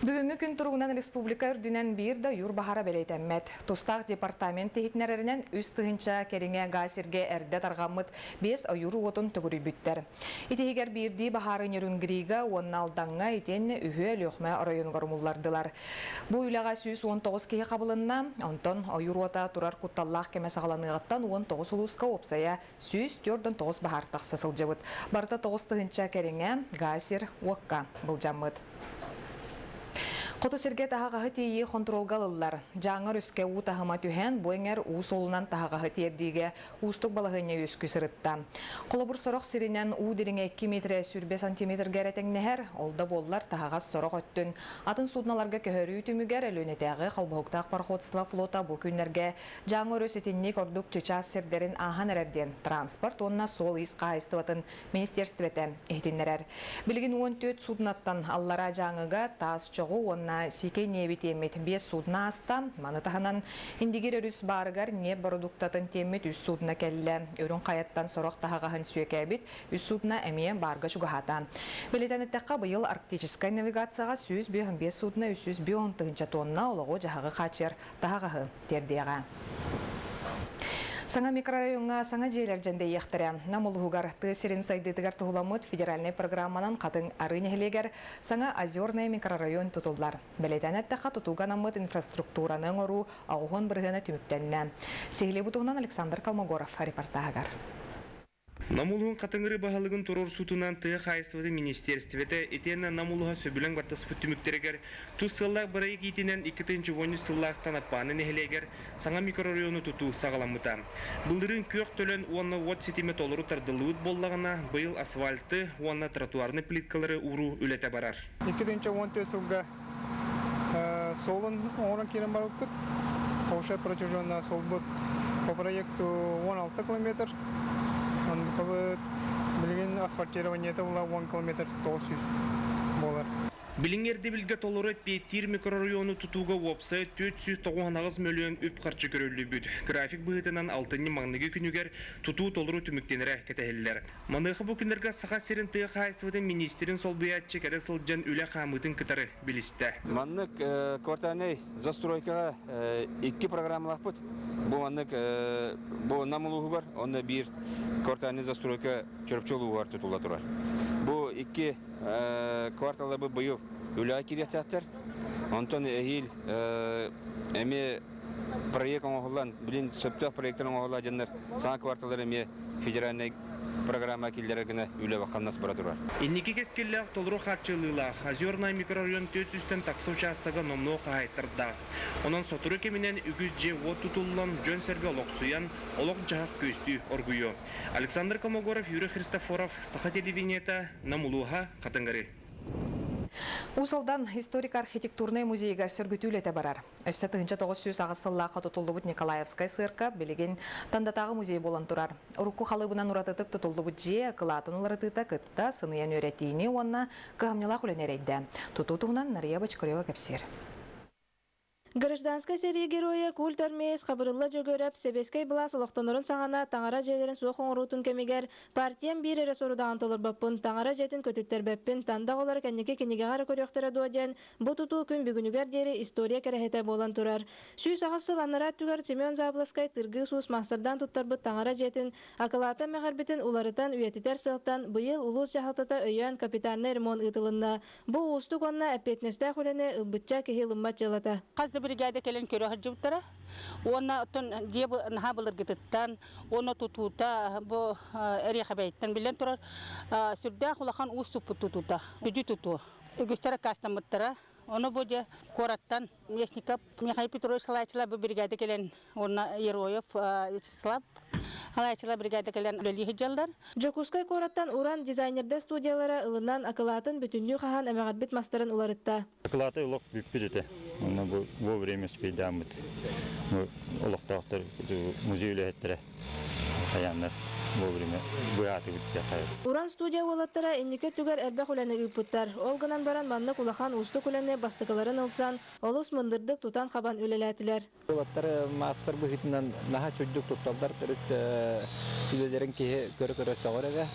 Бүгүҥҥү күн туругунан республика үрдүнэн биир да ойуур баһаара бэлиэтэммэт. Тустаах департамент иһитиннэрэринэн 3000 кэриҥэ гаа сиргэ эрдэ тарҕаммыт биэс ойуур уотун төгүрүйбүттэр. Ити иһигэр биирдии баһаары Нерюнгрига уонна Алдаҥҥа итиэннэ үһүө Өлүөхүмэ оройуонугар умуллардылар. Бу үлэҕэ 119 киһи хабылынна, онтон ойуур уота турар кутталлаах кэмэ саҕаланыаҕыттан 19 улууска уопсайа 149 баһаар тахса сылдьыбыт. Барыта 9000 кэриҥэ газ-сир уокка былдьаммыт. Хоту сиргэ таһаҕаһы тиэйии хонтуруолга ылыллар. Дьааҥы өрүскэ уу таһыма түһэн, бу эҥэр уу суолунан таһаҕаһы тиэрдиигэ уустук балаһыанньа үөскүү сырытта. Холобур, сорох сиринэн уу дириҥэ 2 метрэ 20 сантиметрга эрэ тэҥнэһэр, ол да буоллар таһаҕас сорох өттүн атын судноларга көһөрүү түмүгэр Өлүөнэтээҕи холбоһуктаах пароходство флота бу күннэргэ Дьааҥы өрүс итинник ордук чычаас сирдэрин ааһан эрэр диэн транспорт уонна суол-иис хаһаайыстыбатын министиэристибэтэ иһитиннэрэр. Билигин 14 судноттан Аллараа Дьааҥыга таас чоҕу уонна сиикэй ньиэби тиэммит биэс судно ааста. Маны таһынан Индигир өрүс баарыгар ньиэп бородууктатын тиэммит үс судно кэллэ. Үрүҥ Хайаттан сорох таһаҕаһын сүөкээбит үс судно эмиэ баарга чугаһаата. Бэлиэтээн эттэххэ, быйыл арктическай навигацияҕа 155 судно 350 тыһыынча тонна олоҕу-дьаһаҕы хааччыйар таһаҕаһы тиэрдиэҕэ. Саҥа микрорайоҥҥа саҥа дьиэлэр дьэндэйиэхтэрэ. Нам улууһугар тыа сирин сайдыытыгар туһуламмыт федеральнай программанан Хатыҥ Арыы нэһилиэгэр саҥа Озерный микрорайон тутуллар. Бэлиэтээн эттэххэ, тутууга анаммыт инфраструктураны оҥоруу 80 бырыһыана түмүктэннэ. Сиһилии бу туһунан Александр Колмогоров репортаһыгар. Нам улууһун Хатыҥыры баһылыгын туруорсуутунан тыа хаһаайыстыбатын министиэристибэтэ итиэннэ Нам улууһа сөбүлэҥ баттаспыт түмүктэригэр тус сыаллаах бырайыак иитинэн 2013 сыллаахтан Аппааны нэһилиэгэр саҥа микрорайону тутуу саҕаламмыта. Былырыын күөх төлөн уонна уот ситимэ толору тардыллыбыт буоллаҕына, быйыл асфальты уонна тротуарнай плиткалары ууруу үлэтэ барар. 2014 сылга суолун оҥорон киирэн барбыппыт. Повышать протяженность суолбут по проекту 16 километр. Оннукабыт билигин асфальтированиета була 10 километр 900 буолар. Билиҥҥи ирдэбилгэ толору эппиэттиир микрорайону тутууга уопсай 498 мөлүйүөн үп-харчы көрүллүбүт. График быһыытынан алтынньы маҥнайгы күнүгэр тутуу толору түмүктэнэрэ кэтэһиллэр. Маныаха бу күннэргэ Саха сирин тыа хаһаайыстыбатын миниистирин солбуйааччы кэлэ сылдьан үлэ хаамыытын кытары билистэ. Маннык квартальнай застройкаҕа икки программалаахпыт. Бу маннык бу Нам улууһугар уонна биир квартальнай застройка Чурапчы улууһугар тутулла турар. Бу икки кварталларбыт быйыл үлэҕэ киириэхтээхтэр. Онтон эһиил эмиэ проект оҥоһуллан, билин сөптөөх проектар оҥоһулла дьоннор саҥа кварталлар эмиэ федеральнай программа киллэрэр гына үлэ-хамнас бара турар. Инники кэскиллээх толору хааччыллыылаах Озернай микрорайон 400-тэн тахса учаастага номнуо хаһаайыттардаах. Онон сотору кэминэн үгүс дьиэ-уот тутуллан, дьон-сэргэ олохсуйан, олох-дьаһах күөстүү оргуйуо. Александр Комогоров, Юрий Христофоров, Саха телевидениета, Нам улууһа, Хатыҥыры. Уус Алдан историко-архитектурнай музейыгар сөргүтүү үлэтэ барар. Өссө 1908 сыллаахха тутуллубут Николаевскай сыарка билигин Тандатааҕы музей буолан турар. Урукку халыыбынан уратытык тутуллубут дьиэ акылаатын уларытыыта кытта сыныйан үөрэтиини уонна кыһамньылаах үлэни эрэйдэ. Тутуу туһунан Нария Бочкарева кэпсиир. Гражданскай сэрии геройа культ армеец Хабырылла Дьөгүөрэп сэбиэскэй былаас олохтонорун саҕана таҥара дьиэлэрин суох оҥоруутун кэмигэр партиям биир эрэ сорудаҕын толорбоппун, таҥара дьиэтин көтүттэрбэппин, танда оҕолоро кэнники кинигэҕэ эрэ көрүөхтэрэ дуо диэн Бу тутуу күн бүгүнүгэр диэри история кэрэһитэ буолан турар. 108 сыл анараа өттүгэр Семен Заблоскай тыргыы суус маастардаан туттарбыт таҥара дьиэтин акылаата мэҕэрбитин уларытан үйэтитэр сыалтан быйыл улуус дьаһалтата өйөөн капитальнай ремонт ыытылынна. Бу уустук уонна эппиэтинэстээх үлэни ылбычча киһи ылыммат дьыалата. Хас да биригээдэ кэлэн көрө сылдьыбыттара. Уонна оттон дьиэ наһаа былыргытыттан уонна тутуута бу эриэхэбэйиттэн биллэн турар сүрдээх улахан уустукпут тутуута, сүдү тутуу. Үгүстэр аккаастаммыттара. Ону бу дьэ куораттан Местников Михаил Петрович салайааччылар бу биригээдэ кэлэн уонна Ероев Вячеслав салайааччылар биригээдэ кэлэн үлэлии сылдьаллар. Дьокуускай куораттан Уран дизайнердар студиялара ылынан акылаатын бүтүннүү хаһан эмэҕирбит мастарын уларытта. Акылаата олох бүппүт этэ. Онно бу вовремя успейдааммыт. Олохтоохтор музей үлэһиттэрэ хайааннар вовремя быһаатыбыт диэххэ. Уран студия уолаттара инники өттүгэр элбэх үлэни ыыппыттар. Ол гынан баран маннык улахан уустук үлэни бастакыларын ылсан, олус мындырдык тутан-хабан үлэлээтилэр. Уолаттар маастар быһыытынан наһаа чуйдук тутталлар, төрүт үлэлэрин киһи көрө-көрө сөҕөр эрэ.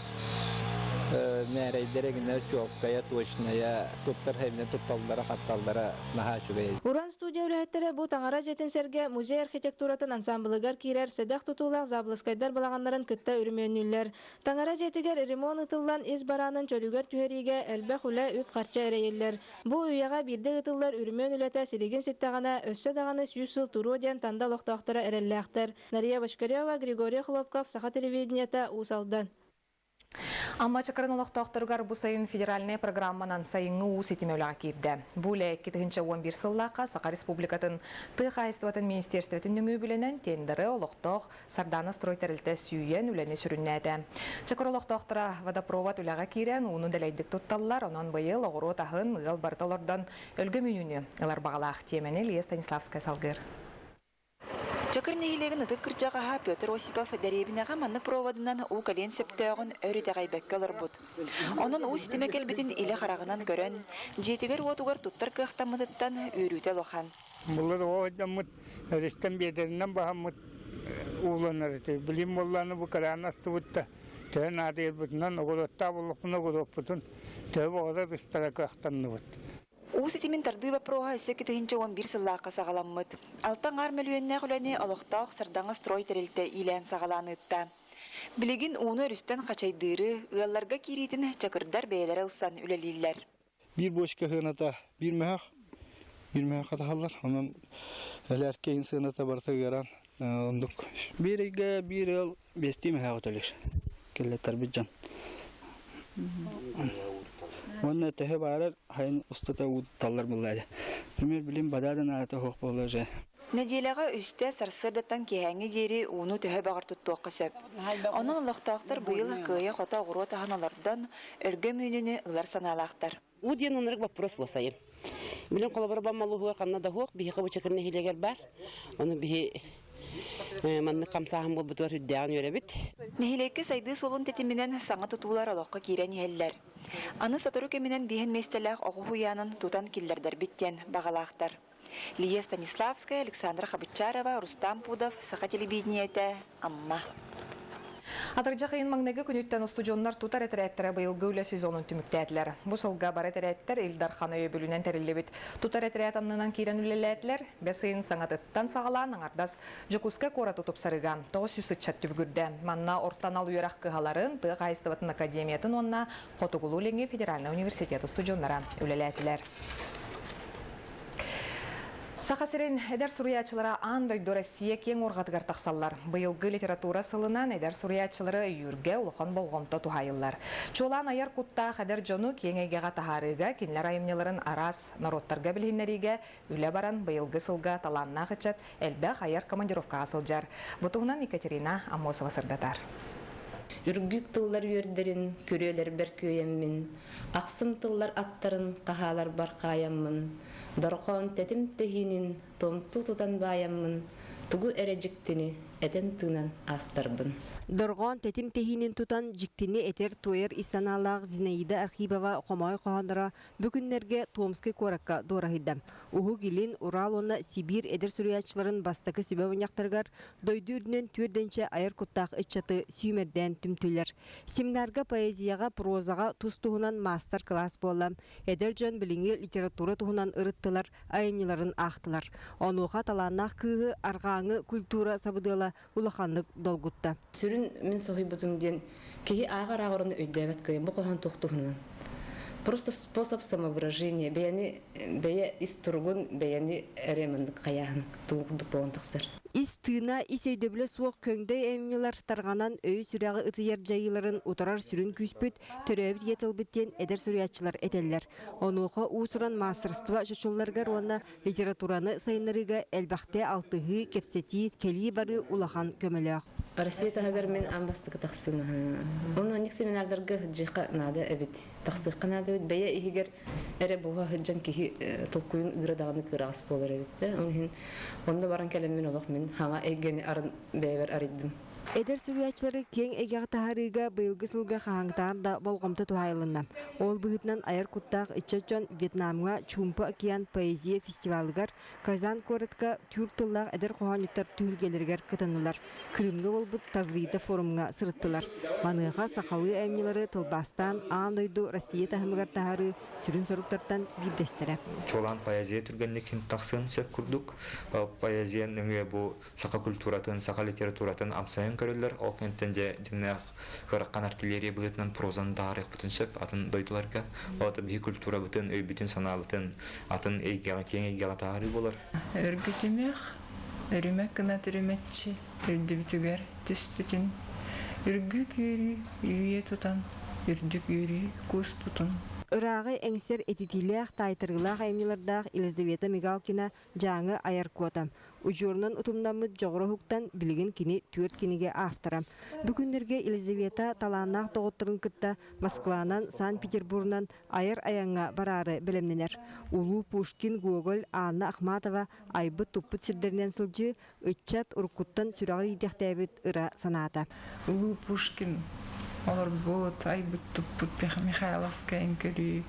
Мээрэйдэрэ гинэ чуолкайа, точная, туттар хэбинэ тутталлара, хатталлара наһаа үчүгэй. Уран студия үлэһиттэрэ бу таҥара дьиэтин сэргэ музей архитектуратын ансамблыгар киирэр сэдэх тутуулаах Заблыскайдар балаҕаннарын кытта өрөмүөннүүллэр. Таҥара дьиэтигэр ремонт ыытыллан ис бараанын чөлүгэр түһэриигэ элбэх үлэ, үп-харчы эрэйиллэр. Бу үйэҕэ биирдэ ыытыллар үрүмүөн үлэтэ силигин ситтэҕинэ, өссө даҕаны 100 сыл туруо диэн Танда олохтоохторо эрэллээхтэр. Нария Бочкарева, Григорий Хлопков, Саха телевидениета, Уус Алдан. Амма Чакырын олохтоохторугар бу сайын федеральнай программанан сайыҥҥы уу ситимэ үлэҕэ киирдэ. Бу үлэ 2011 сыллаахха Саха Республикатын тыа хаһаайыстыбатын министерствотын нөҥүө үбүлэнэн тендеры олохтоох Сардаана строй тэрилтэ сүүйэн үлэни сүрүннээтэ. Чакыр олохтоохторо водопровод үлэҕэ киирэн ууну дэлэйдик тутталлар, онон быйыл оҕуруот аһын ыал барыта олордон өлгөм үүнүүнү ылар баҕалаах тиэмэни Лия Станиславская салгыыр. Чакыр нэһилиэгин ытык кырдьаҕаһа Петр Осипов дэриэбинэҕэ маннык проводынан уу кэлиэн сөптөөҕүн өр итэҕэйбэккэ олорбут. Онон уу ситимэ кэлбитин илэ хараҕынан көрөн, дьиэтигэр-уотугар туттар кыахтаммытыттан үөрүүтэ улахан. Былыр оҕо сылдьаммыт эристэн биэдэринэн баһаммыт ууланар этэ. Билим буоллааны бу кыраан астыбыт да төһө наадыйарбытынан оҕуруоттаах буоллахпына оҕуруоппутун төһө баҕарар ыстара кыахтанныбыт. Уу ситимин тардыы боппуруоһа өссө 2011 сыллаахха саҕаламмыт. Алта аҥаар мөлүйүөннээх үлэни олохтоох Сардаҥа строй тэрилтэ иилээн-саҕалаан ыытта. Билигин ууну өрүстэн хачайдыыры, ыалларга киириитин чакырдар бэйэлэрэ ылсан үлэлииллэр. Биир бочка сыаната биир мөһөх, биир мөһөх хатаһаллар. Онон элээркэйин сыаната барыта ыараан оннук. Биир ыйга биир ыал биэстии мөһөөҕү төлүүр. Кэллэттэрбит дьон. Уонна төһө баарар хайын устата ууталлар буллаады. Пример билим бадаадан аата суох буолла уже. Нэдиэлэҕэ үстэ сарсыардаттан киэһээҥҥи диэри ууну төһө баҕар туттуохха сөп. Онон олохтоохтор быйыл кыайа-хото оҕуруот аһын олордон, өлгөм үүнүүнү ылар санаалаахтар. Уу диэн ынырык боппуруос буолсайым. Билин холобура баммалуһуга ханна да суох, биһиэхэ бу Чакыр нэһилиэгэр баар. Ону биһи маннык хамсааһын буолбутугар үрдээҕин үөрэбит. Нэһилиэккэ сайдыы суолун тэтиминэн саҥа тутуулар олоххо киирэн иһэллэр. Аны сотору кэминэн биһин миэстэлээх оҕо уһуйаанын тутан киллэрдэрбит диэн баҕалаахтар. Лия Станиславская, Александра Хабычарова, Рустам Пудов, Саха телевидениетэ, Амма. Атырдьах ыйын маҥнайгы күнүттэн устудьуоннар тутар этэрээттэрэ быйылгы үлэ сезонун түмүктээтилэр. Бу сылга бары этэрээттэр Ил Дархан өйөбүлүнэн тэриллибит тутар этэрээт аннынан киирэн үлэлээтилэр. Бэс ыйын саҥатыттан саҕалаан аҥардас Дьокуускай куораты тупсарыыга 900 ыччат түбүгүрдэ. Манна орто анал үөрэх кыһаларын, тыа хаһаайыстыбатын академиятын уонна Хотугулуу-Илиҥҥи федеральнай университет устудьуоннара үлэлээтилэр. Саха сирин эдэр суруйааччылара аан дойду Россия киэҥ уорҕатыгар тахсаллар. Быйылгы литература сылынан эдэр суруйааччылары өйүүргэ улахан болҕомто туһаайыллар. Чуолаан айар куттаах эдэр дьону киэҥ эйгэҕэ таһаарыыга, кинилэр айымньыларын араас норуоттарга билиһиннэриигэ үлэ баран, быйылгы сылга талааннаах ыччат элбэх айар командировкаҕа сылдьар. Бу туһунан Екатерина Аммосова сырдатар. Үргүк тыллар үөрдэрин күрүөлэрбэр күөйэммин, ахсым тыллар аттарын хаһааларбар хаайаммын, дорҕоон тэтим тэһиинин томтуу тутан баайаммын, тугу эрэ дьиктини этэн-тыынан аастарбын. Дорҕоон тэтим тэһиинин тутан дьиктини этэр-туойар ис санаалаах Зинаида Архипова хомоой хоһоонноро Бу күннэргэ Томскай куоракка дуораһыйда. Уһук Илин, Урал уонна Сибиир эдэр суруйааччыларын бастакы сүбэ мунньахтарыгар дойду үрдүнэн түөрдэнчэ айар куттаах ыччаты сүүмэрдээн түмтүлэр. Семинарга поэзияҕа, прозаҕа тус-туһунан маастар-кылаас буолла. Эдэр дьон билиҥҥи литература туһунан ырыттылар, айымньыларын аахтылар. Онуоха талааннаах кыыһы арҕааҥы культура сабыдыала улаханнык долгутта. Сүрүн мин соһуйбутум диэн киһи ааҕар-ааҕар ону өйдөөбөт кыайан бу хоһоон туох туһунан. Просто способ самовыражения бэйэни бэйэ ис туругун бэйэни эрэ маннык хайааһын тугу курдук буолан тахсар. Ис тыына, ис өйдөбүлэ суох көҥдөй айымньылар тарҕанан өйү-сүрэҕи ытыйар дьайыыларын утарар сүрүн күүспүт төрөөбүт ийэ тылбыт диэн эдэр суруйааччылар этэллэр. Онуоха уус-уран маастарыстыба чочулларыгар уонна Литератураны сайыннарыыга элбэхтэ алтыһыы, кэпсэтии, кэлии-барыы улахан көмөлөөх. Россия таһыгар мин аан бастакы тахсыым аһа. Онно аньык семинардарга сылдьыахха наада эбит. Тахсыахха наада эбит. Бэйэ иһигэр эрэ буһа сылдьан киһи толкуйун ыыра даҕаны кыараҕас буолар эбит да. Ол иһин онно баран кэлэммин олох мин хаҥа эйгэни арын бэйэбэр арыйдым. Эдэр суруйааччылары киэҥ эйгэҕэ таһаарыыга быйылгы сылга хаһааҥҥытааҕар да болҕомто туһаайылынна. Ол быһыытынан айар куттаах ыччат дьон Вьетнамҥа Чуумпу океан поэзия фестивалыгар, Казан куоратка түүр тыллаах эдэр хоһоонньуттар түһүлгэлэригэр кытыннылар, Крымҥа буолбут Таврида форумҥа сырыттылар. Маныаха сахалыы айымньылары тылбаастаан аан дойду Россия таһымыгар таһаарыы сүрүн соруктартан биирдэстэрэ. Чуолаан поэзия түргэнник тахсыан сөп курдук. Поэзия нөҥүө бу саха культуратын, саха литературатын амсайан көрөллөр. Ол кэнниттэн дьэ дьиҥнээх кыракхан артиллерия быһыытынан прозаны таарыахпытын сөп атын дойдуларга. Ол биһи культурабытын, өйбүтүн-санаабытын атын эйгэҕэ, киэҥ эйгэҕэ таһаарыы буолар. Өргүтүмүөх, өрүмэ гына түрүмэччи үрдүбүтүгэр түспүтүн, үргүк үөрүү үүйэ тутан, үрдүк үөрүү кууспутун. Ырааҕы эҥсэр этитиилээх, таайтарыылаах айымньылардаах Елизавета Мигалкина Дьааҥы айар куота. Удьуорунан утумнаммыт дьоҕур уһуктан билигин кини түөрт кинигэ автора. Бу күннэргэ Елизавета талааннаах доҕотторун кытта Москванан, Санкт-Петербурунан айар айаҥҥа бараары бэлэмнэнэр. Улуу Пушкин, Гоголь, Анна Ахматова айбыт-туппут сирдэринэн сылдьыы ыччат уруккуттан сүрэҕэр иитиэхтээбит ыра санаата. Улуу Пушкин олорбут, айбыт-туппут Михайловскай көрүү,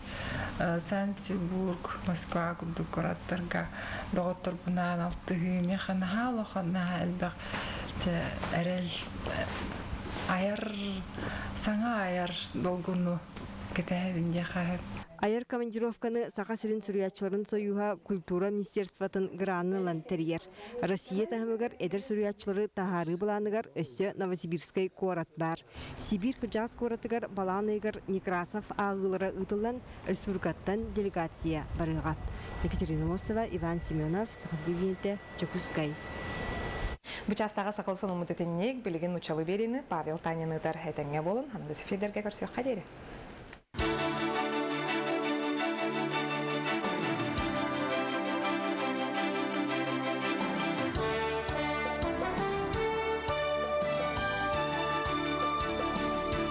Санкт-Петербург, Москва курдук куораттарга доҕотторбунаан алтыһыы миэхэ наһаа улахан, наһаа элбэх эрэл айар, саҥа айар долгуну кэтэһэбин диэхэ. Айар командировканы Саха сирин суруйааччыларын сойууһа культура министерствотын гранын ылан тэрийэр. Россия таһымыгар эдэр суруйааччылары таһаарыы былааныгар өссө Новосибирскай куорат баар. Сибиир кырдьаҕас куоратыгар балаан ыйыгар Некрасов ааҕыылара ыытыллан, республикаттан делегация барыаҕа. Екатерина Мосова, Иван Семенов, Саха телевидениетэ, Дьокуускай. Бу чаастааҕы сахал сонуммут итинник, билигин нучалы биэриини Павел Танин ыытар этэҥҥэ буолун, аныгыс эфирдэргэ көрсүөххэ диэри.